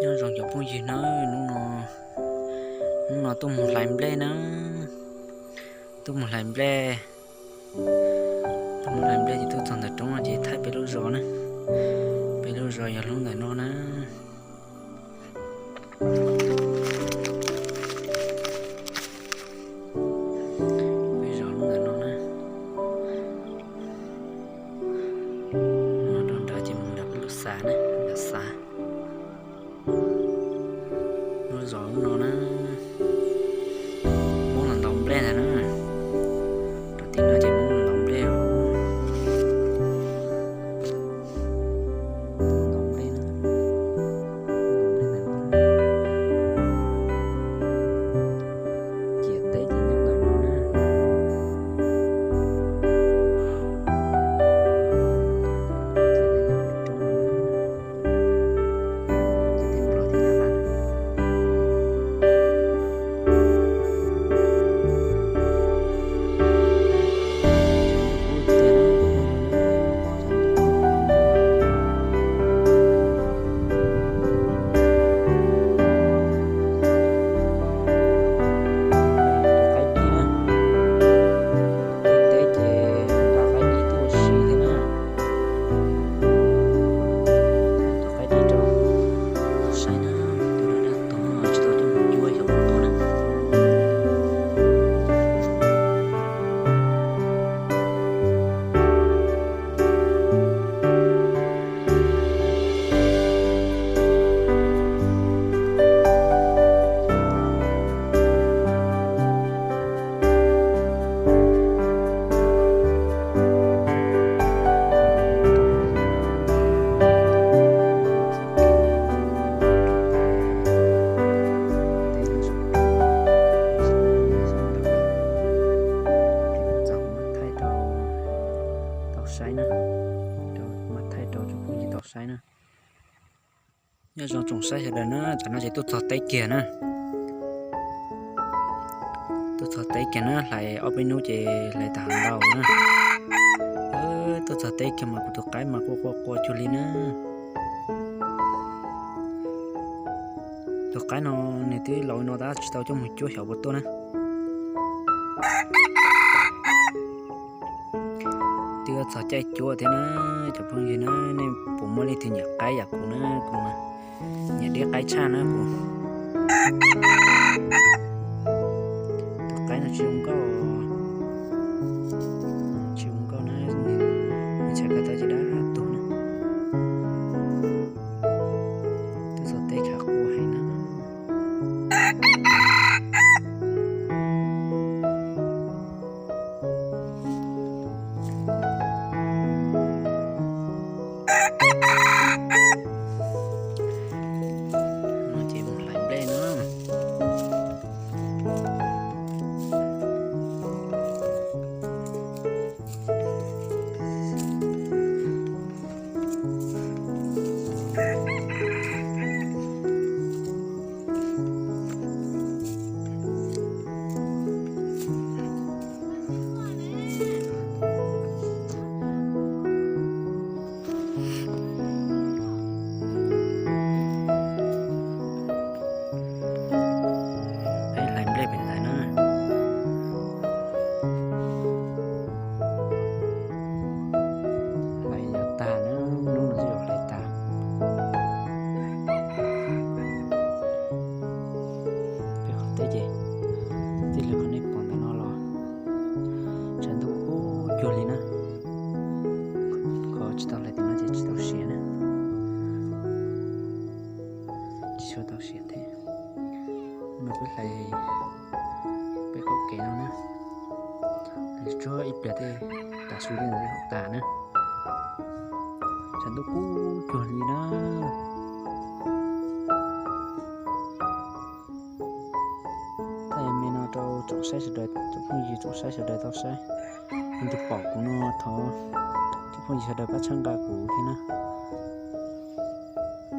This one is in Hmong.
Nyob zoo cov phooj ywg na, hnub no, hnub no tuaj mus hlais nplej na, tuaj mus hlais nplej, tuaj mus hlais nplej ces tuaj txog ntawm roob no ces thaij peb lub zos na, peb lub zos yog lub ntawm no na. Peb zos lub ntawm no na. Rau nrad ces mus nram peb lub xav na, nram xav. Lub zos lub no na, Hmoob los ntaus nplej ntag na. Rau tim no ces Hmoob los ntaus nplej os. Ntaus nplej na. Ciam teb ces nyob ntawm no na. Tus qaib dib na, tus qaib dib tuaj ua si thiab na. Tus qaib dib rau saib na, tus dab dab tuag tsis tau coj mus cuab xyov puas tuaj na. Txog mas thaij rau tau saib na, mas thaij rau tsoom phooj ywg tau saib na. Nyob zoo tsoom saib sawv daws na, tam no ces tuaj txog teb kiag na. Tuaj txog teb kiag na, hlais ob peb hnub ces hlais tag ntau na. Tuaj txog teb kiag mas kuv tus qaib mas quaj quaj quaj cuag li na. Tus qaib no nws twb laus no tab tsis tau coj mus cuab xyov puas tuaj na. Twb txog caij cuab thiab na, cov phooj ywg na, nej puas muaj leej twg nyiam qaib yam kuv na, kuv mas nyiam deb qaib tshaj na kuv. Tus qaib no tsis zoo nkauj, tsis zoo nkauj na, nws txhais ko taw ces dab tuag na. Tuaj txog teb khav quaj heev na. No ces mus hlais nplej no. Peb hlais nplej pem ntawd na. Hlais yuav tag na, hnub no twb yuav hlais tag. Peb qhov teb ces tij laug qhov nej pom ntawm no los tshav ntuj kub cuag li na. Qhov tsis tau hlais tim no ces tsis tau siav na. Tsis tshua tau siav thiab. No peb hlais peb qaum kev no na. Hlais tsuag ib pliag tej tas su li ntawd tas na. Tshav ntuj kub cuag li na. Thaij me no rau tsoom saib sawv daws, tsoom phooj ywg tsoom saib sawv daws tau saib. Leej twg pom kuv no thov tsoom phooj ywg sawv daws pab txhawb nqa kuv thiab na.